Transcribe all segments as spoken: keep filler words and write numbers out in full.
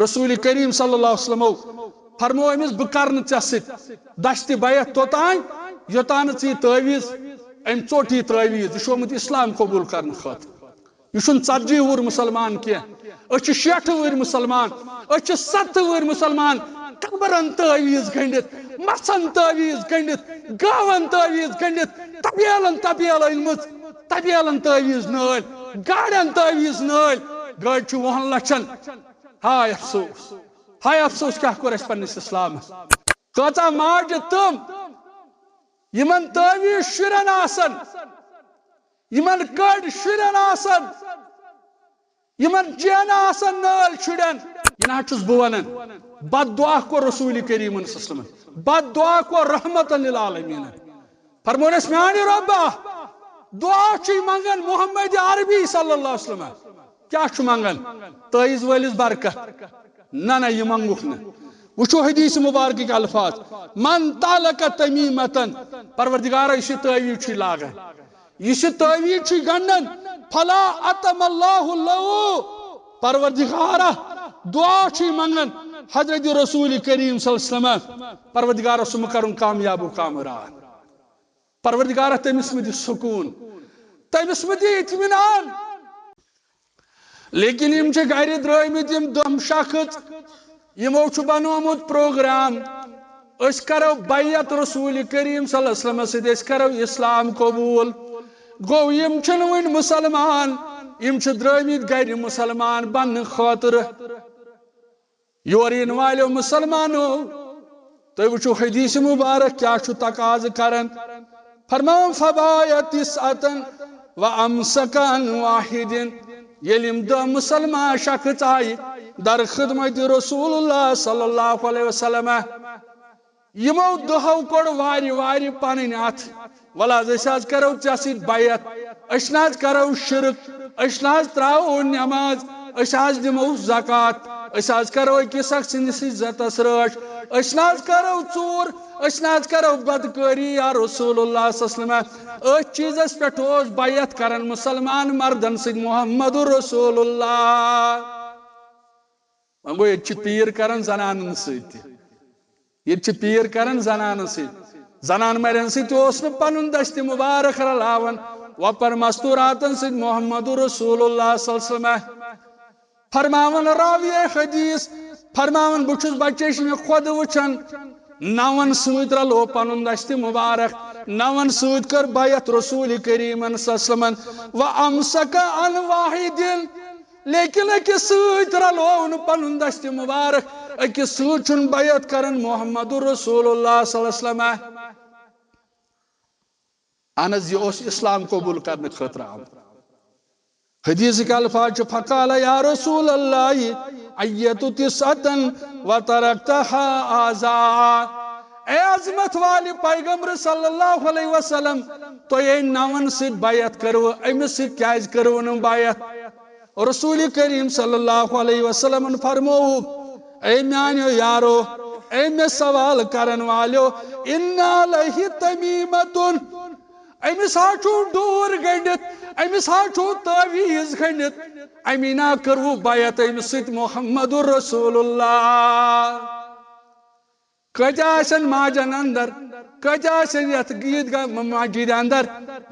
رسول کریم صلی اللہ علیہ وسلمو فرمو أمِس، "بہٕ کرٕ نہٕ ژےٚ سۭتۍ دستِ بیعت توٚتام، یوٚتام نہٕ ژٕ یہِ تعویٖذ"، أمۍ ژوٚٹ یہِ تعویٖذ، یہِ چھُ آمُت اسلام قبول کرنہٕ خٲطرٕ۔ یہِ چھُنہٕ ژتجی وُہُر مُسلمان کینٛہہ، أسۍ چھِ شیٹھٕ وُہٕرۍ مُسلمان، أسۍ چھِ ستتھٕ وُہٕرۍ مُسلمان، قبرن تعویٖذ گٔنڈِتھ، مژھن تعویٖذ گٔنڈِتھ، گاون تعویٖذ گٔنڈِتھ، تبیلن تبیلہٕ أنمٕژ، تبیلن تعویٖذ نٲلۍ، گاڑٮ۪ن تعویٖذ نٲلۍ، گٲڑۍ چھِ وُہن لچھن۔ ہاے افسوس، ہاے افسوس، کیٛاہ کوٚر اَسہِ پننِس اسلامس؟ کۭژاہ ماجہِ تِم، یِمن تعویٖذ شُرٮ۪ن آسن، یِمن کٔڑۍ شُرٮ۪ن آسن، یِمن چینہٕ آسن نٲلۍ شُرٮ۪ن۔ یہِ نہ حظ چھُس بہٕ ونان، بد دعا کوٚر رسول کریٖمن صلی اللہ علیہ وسلمن، بد دعا کوٚر رحمتن للعالمین۔ فرمونس، "میانہِ رۄبا، دعا چھُے منگان محمد عربی صلی اللہ علیہ وسلم، کیٛاہ چھُ منگان؟ تعویٖذ وٲلِس برکت؟" نہ، نہ، یہِ منگُکھ نہٕ۔ وٕچھو حدیث مبارکٕکۍ الفاظ، "من تعلق تمیمتن"، پروردگارا، یُس یہِ تعویٖذ چھُے لاگان، یُس یہِ تعویٖذ چھُے گنڈان، "فلا اتم اللہ لہو"، پروردگارا، دعا چھُے منگان حضرت رسول کریم صلی اللہ علیہ وسلم، پروردگارا، سُہ مہٕ کرُن کامیاب و کامران۔ پروردگارا، تٔمِس مہٕ دِ سکوٗن، تٔمِس مہٕ دِ اطمینان۔ لیکن یِم چھِ گرِ درٛٲمٕتۍ یِم دَہ شخص، یِمو چھُ بنومُت پروگرام، أسۍ کرو بیعت رسول کریم صلی اللہ علیہ وسلمس سۭتۍ، أسۍ کرو اسلام قبول۔ گوٚو، یِم چھِنہٕ وُنہِ مُسلمان، یِم چھِ درٛٲمٕتۍ گرِ مُسلمان بننہٕ خٲطرٕ۔ یور یِن والٮ۪و مُسلمانو، تُہۍ وٕچھِو حدیث مبارک کیٛاہ چھُ تقاضہٕ کران۔ فرماوان، "فبایا تسعتن و امسک عن واحدن"، ییٚلہِ یِم دَہ مُسلمان شخص آیہِ در خدمت رسول اللہ صلی اللہ علیہ وسلم، یِمو دَہو کوٚڑ وارِ وارِ پنٕنۍ اتھ، "وَلہٕ حظ، أسۍ حظ کرو ژےٚ سۭتۍ بیعت، أسۍ نہ حظ کرو شرک، أسۍ نہ حظ ترٛاوو نٮ۪ماز، أسۍ حظ دِمو زکوٰۃ، أسۍ حظ کرو أکِس اکھ سٕنٛدِس عزتس رٲچھ، أسۍ نہ حظ کرو ژوٗر، أسۍ نہ حظ کرو بدکٲری یا رسول اللہ صلی اللہ علیہ وسلم۔" أتھۍ چیٖزس پٮ۪ٹھ اوس بیعت کران مُسلمان مردن سۭتۍ محمد رسول اللہ۔ وۄنۍ گوٚو، ییٚتہِ چھِ پیٖر کران زنانن سۭتۍ تہِ۔ ییٚتہِ چھِ پیٖر کران زنانن سۭتۍ۔ زنان مرٮ۪ن سۭتۍ تہِ اوس نہٕ پنُن دستِ مبارک رلاوان۔ وۄپر مستوراتن سۭتۍ محمد رسول اللہ صلی اللہ علیہ وسلم۔ فرماوان راوی حدیث، فرماوان، "بہٕ چھُس بچے، چھِ مےٚ خۄد وٕچھان، نون سۭتۍ رلو پنُن دستِ مبارک، نون سۭتۍ کٔر بیعت رسول کریٖمن صلی اللہ علیہ وسلمن، و امسک عن واحدن۔" لیکن أکِس سۭتۍ رلوو نہٕ پنُن دستِ مبارک، أکِس سۭتۍ چھُنہٕ بیعت کران محمد رسول اللہ صلی اللہ علیہ وسلم۔ اہن حظ، یہِ اوس اسلام قبول کرنہٕ خٲطرٕ آمُت۔ حدیثٕکۍ الفاظ چھِ، "فقال یا رسول اللہ، ایت تسعتن و ترکتہا آزا۔" اے عظمت والہِ پیغمبر صلی اللہ علیہ وسلم، تۄہہِ نون سۭتۍ بیعت کٔروٕ، أمِس سۭتۍ کیازِ کٔروٕ نہٕ بیعت؟ رسول کریم صلی اللہ علیہ وسلمن فرموو، اے میانیو یارو، اے مےٚ سوال کرن والیو، ان علیہ تمیمتن، أمِس ہا چھُو ڈوٗر گٔنڈِتھ، أمِس ہا چھُو تعویٖذ گٔنڈِتھ، أمی نا کٔروٕ بیعت أمِس سۭتۍ محمد رسول اللہ۔ کۭتیٛاہ آسن ماجن اندر، کۭتیٛاہ آسن یتھ عیٖدگاہ م-، مسجد اندر،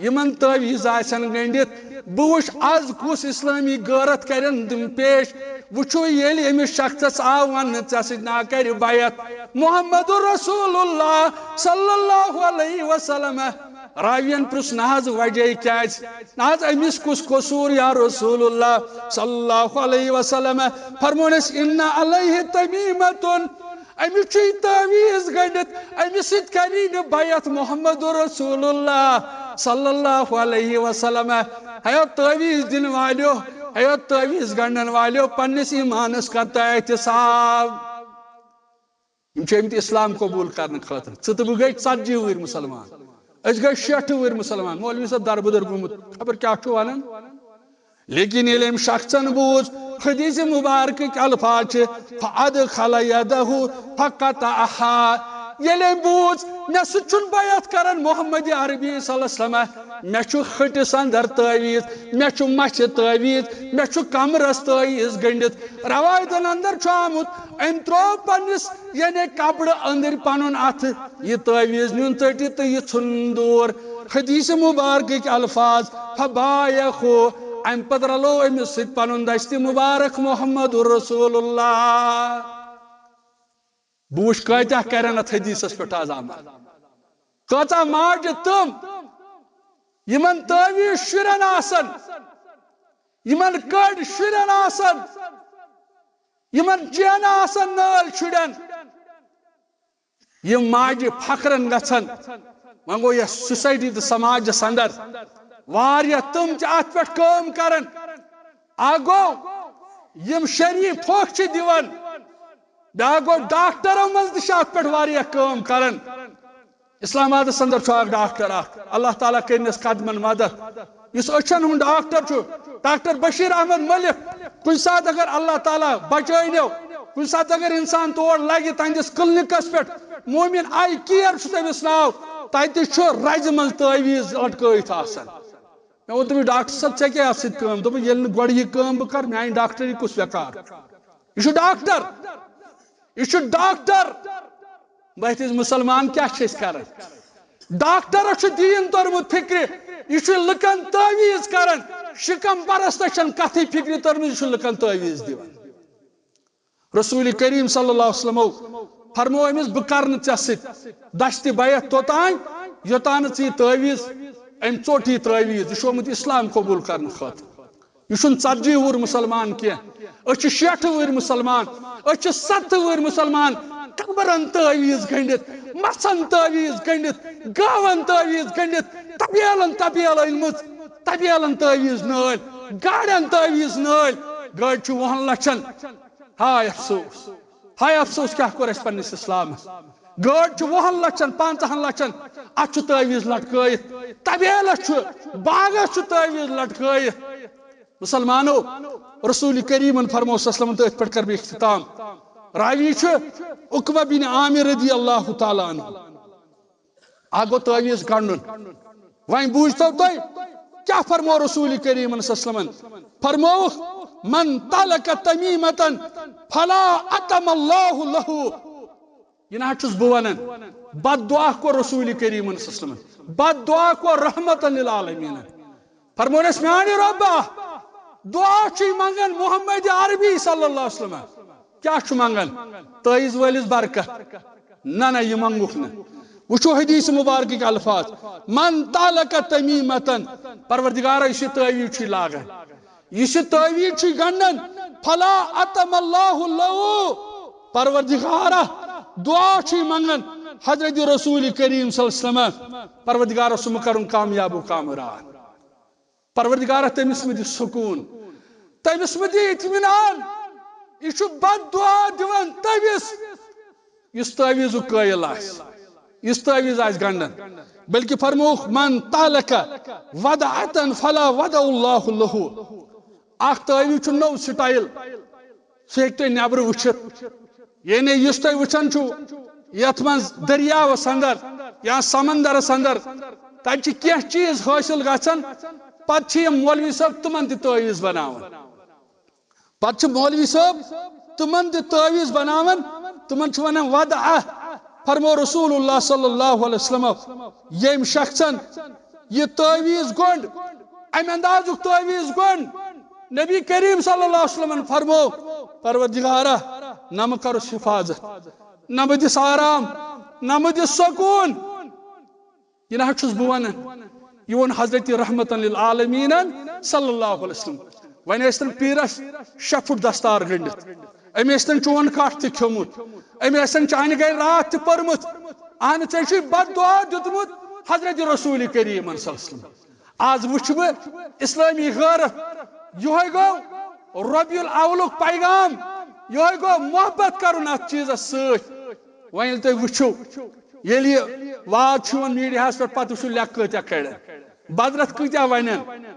یِمن تعویٖذ آسن گٔنڈِتھ۔ بہٕ وٕچھ، از کُس اسلٲمی غٲرت کرن تِم پیش۔ وٕچھو، ییٚلہِ أمِس شخصس آو وننہٕ، "ژےٚ سۭتۍ نا کرِ بیعت محمد رسول اللہ صلی اللہ علیہ وسلم"، راوین پرُژھ، "نہ حظ، وجہ کیازِ؟ نہ حظ، أمِس کُس قصوٗر یا رسول اللہ صلی اللہ علیہ وسلم؟" فرمونس، "ان علیہ تمیمتن"، أمِس چھُ یہِ تعویٖذ گٔنڈِتھ، أمِس سۭتۍ کری نہٕ بیعت محمد رسول اللہ صلی اللہ علیہ وسلم۔ ہیو تعویٖذ دِنہٕ والیو، ہیو تعویٖذ گنڈن والیو، پننِس ایٖمانس کر تو احتساب۔ یِم چھِ آمٕتۍ اسلام قبول کرنہٕ خٲطرٕ۔ ژٕ تہٕ بہٕ گٔے ژتجی وُہٕرۍ مُسلمان، أسۍ گٔے شیٹھٕ وُہٕرۍ مُسلمان۔ مولوی صٲب دربٕدر گوٚمُت، خبر کیٛاہ چھُ ونان۔ لیکن ییٚلہِ أمۍ شخصن بوٗز، حدیث مبارکٕکۍ الفاظ چھِ، "فادخل یدہ فقطعہا"، ییٚلہِ أمۍ بوٗز، مےٚ سۭتۍ چھُنہٕ بیعت کران محمد عربی صلی اللہ علیہ وسلم، مےٚ چھُ ۂٹِس اندر تعویٖذ، مےٚ چھُ مَچھِ تعویٖذ، مےٚ چھُ کمرس تعویٖذ گٔنٛڈِتھ۔ رواایتن اندر چھُ آمُت، أمۍ ترٛوو پننِس، یعنی، کپرٕ أنٛدٕرۍ پنُن اَتھٕ، یہِ تعویٖذ نیُن ژٔٹِتھ تہٕ یہِ ژھُن دوٗر۔ حدیث مبارکٕکۍ الفاظ، فبایعہو، امہِ پتہٕ رلوو أمِس سۭتۍ پنُن دستِ مبارک محمد رسول اللہ۔ بہٕ وٕچھ کٲتیٛاہ کرن اتھ حدیثس پٮ۪ٹھ آز عمل۔ کۭژاہ ماجہِ تِم، یِمن تعویٖذ شُرٮ۪ن آسن، یِمن کٔڑۍ شُرٮ۪ن آسن، یِمن چینہٕ آسن نٲلۍ شُرٮ۪ن، یِم ماجہِ فخرن گژھن۔ وۄنۍ گوٚو یتھ سوسایٹی تہٕ سماجس اندر واریاہ تِم چھِ اتھ پٮ۪ٹھ کٲم کران۔ اکھ گوٚو، یِم شریف پھۄکھ چھِ دِوان، بیٛاکھ گوٚو، ڈاکٹرو منٛز تہِ چھِ اتھ پٮ۪ٹھ واریاہ کٲم کران۔ اسلام آبادس اندر چھُ اکھ ڈاکٹر اکھ، اللہ تعالیٰ کٔرِنس قدمن مدد، یُس أچھن ہُنٛد ڈاکٹر چھُ، ڈاکٹر بشیر احمد ملک۔ کُنہِ ساتہٕ اگر اللہ تعالیٰ بچٲینو، کُنہِ ساتہٕ اگر انسان تور لگہِ، تہنٛدِس کلینکس پٮ۪ٹھ، مومن آئی کیئر چھُ تٔمِس ناو، تتہِ چھُ رزِ منٛز تعویٖذ لٹکٲیِتھ آسان۔ مےٚ ووٚن تٔمِس، "ڈاکٹر صٲب، ژےٚ کیٛاہ اَتھ سۭتۍ کٲم؟" دوٚپُن، "ییٚلہِ نہٕ گۄڈٕ یہِ کٲم بہٕ کَرٕ، میٛانہِ ڈاکٹری کُس بیکار؟ یہِ چھُ ڈاکٹر، یہِ چھُ ڈاکٹر۔" بہٕ ہیٚتِس، مُسلمان کیٛاہ چھِ أسۍ کَران؟ ڈاکٹرَس چھُ دیٖن توٚرمُت فِکرِ، یہِ چھُ لُکَن تعویٖذ کَران۔ شِکَم پرستَس چھَنہٕ کَتھٕے فِکرِ توٚرمُت، یہِ چھُ لُکَن تعویٖذ دِوان۔ رسول کریم صلی اللہ علیہ وسلمو فرمو أمِس، "بہٕ کرٕ نہٕ ژےٚ سۭتۍ دستِ بیعت توٚتام، یوٚتام نہٕ ژٕ یہِ تعویٖذ، أمۍ ژوٚٹ یہِ تعویٖذ، یہِ چھُ آمُت اسلام قبول کرنہٕ خٲطرٕ۔ یہِ چھُنہٕ ژتجی وُہُر مُسلمان کینٛہہ، أسۍ چھِ شیٹھٕ وُہٕرۍ مُسلمان، أسۍ چھِ ستتھٕ وُہٕرۍ مُسلمان، کمرن تعویٖذ گٔنڈِتھ، مژھن تعویٖذ گٔنڈِتھ، گاون تعویٖذ گٔنڈِتھ، تبیلن تبیلہٕ أنمٕژ، تبیلن تعویٖذ نٲلۍ، گاڑٮ۪ن تعویٖذ نٲلۍ، گٲڑۍ چھِ وُہن لچھن۔" ہاے افسوس، ہاے افسوس، کیٛاہ کوٚر اَسہِ پننِس اسلامس؟ گٲڑۍ چھِ وُہن لچھن، پنٛژاہن لچھن، اتھ چھُ تعویٖذ لٹکٲیِتھ، طبیلس چھُ، باغس چھُ تعویٖذ لٹکٲیِتھ۔ مُسلمانو، رسول کریمن فرموو صلی اللہ علیہ وسلمن، تہٕ أتھۍ پٮ۪ٹھ کرٕ بہٕ اختتام۔ راوی چھُ عقبہ بن عامر رضی اللہ تعالیٰ عنہ۔ اکھ گوٚو تعویٖذ گنڈُن۔ وۄنۍ بوٗزتو تُہۍ کیٛاہ فرموو رسول کریمن صلی اللہ علیہ وسلمن؟ فرمووُکھ، "من طلق تمیمة فلا اتم اللہ لہ۔" یہِ نہ حظ چھُس بہٕ ونان، بد دعا کوٚر رسول کریمن صلی اللہ علیہ وسلمن، بد دعا کوٚر رحمتن للعالمین۔ فرموونس، "میانہِ رۄبا، دعا چھُے منگان محمد عربی صلی اللہ علیہ وسلم۔ کیٛاہ چھُ منگان؟ تعویٖذ وٲلِس برکت؟ نہ، نہ، یہِ منگُکھ نہٕ۔" وٕچھو حدیث مبارکٕکۍ الفاظ، "من طلق تمیمة"، پروردگارا، یُس یہِ تعویٖذ چھُے لاگان، یُس یہِ تعویٖذ چھُے گنڈان، "فلا اتم اللہ لہ"، پروردگارا، دعا چھُے منگان حضرت رسول کریم صلی اللہ علیہ وسلم، پروردگارا، سُہ مہٕ کرُن کامیاب و کامران۔ پروردگارا، تٔمِس مہٕ دِ سکوٗن، تٔمِس مہٕ دِ اطمینان۔ یہِ چھُ بد دعا دِوان تٔمِس یُس تعویٖذُک قٲیِل آسہِ، یُس تعویٖذ آسہِ گنڈان۔ بلکہِ فرمووُکھ، "من طلق وضعة فلا وضع اللہ لہ۔" اکھ تعویٖذ چھُ نوٚو سٹایل، سُہ ہیٚکہِ تُہۍ نٮ۪برٕ وٕچھِتھ۔ یعنی یُس تُہۍ وٕچھان چھُو یتھ منٛز دٔریاوس اندر یا سمندرس اندر، تتہِ چھِ کینٛہہ چیٖز حٲصِل گژھان، پتہٕ چھِ یِم مولوی صٲب تِمن تہِ تعویٖذ بناوان۔ پتہٕ چھِ مولوی صٲب تِمن تہِ تعویٖذ بناوان، تِمن چھِ ونان وضعہ۔ فرمو رسول اللہ صلی اللہ علیہ وسلم، ییٚمۍ شخصن یہِ تعویٖذ گوٚنڈ، امہِ اندازُک تعویٖذ گوٚنڈ، نبی کریم صلی اللہ علیہ وسلمن فرمو، پروردگارا، نہ مہٕ کرُس حفاظت، نہ مہٕ دِس آرام، نہ مہٕ دِس سکوٗن۔ یہِ نہ حظ چھُس بہٕ ونان، یہِ ووٚن حضرت رحمتن للعالمین صلی اللہ علیہ وسلم۔ وۄنۍ ٲسۍ تن پیٖرس شےٚ فُٹ دستار گٔنڈِتھ، أمۍ ٲسۍ تن چون کٹھ تہِ کھیوٚمُت، أمۍ ٲسۍ تن چانہِ گرِ راتھ تہِ پٔرمٕژ۔ اہن، ژےٚ چھُے بد دعا دیُتمُت حضرت رسول کریمن صلی اللہ علیہ وسلم۔ آز وٕچھِ بہٕ اسلٲمی غٲرت۔ یِہوٚے گوٚو ربیع الاولُک پیغام، یِہوٚے گوٚو محبت کرُن اتھ چیٖزس سۭتۍ۔ وۄنۍ ییٚلہِ تُہۍ وٕچھِو، ییٚلہِ یہِ واد چھُ یِوان میٖڈیاہس پٮ۪ٹھ، پتہٕ وٕچھِو لیٚکھ کۭتیٛاہ کڑن، بدرت کۭتیٛاہ ونن،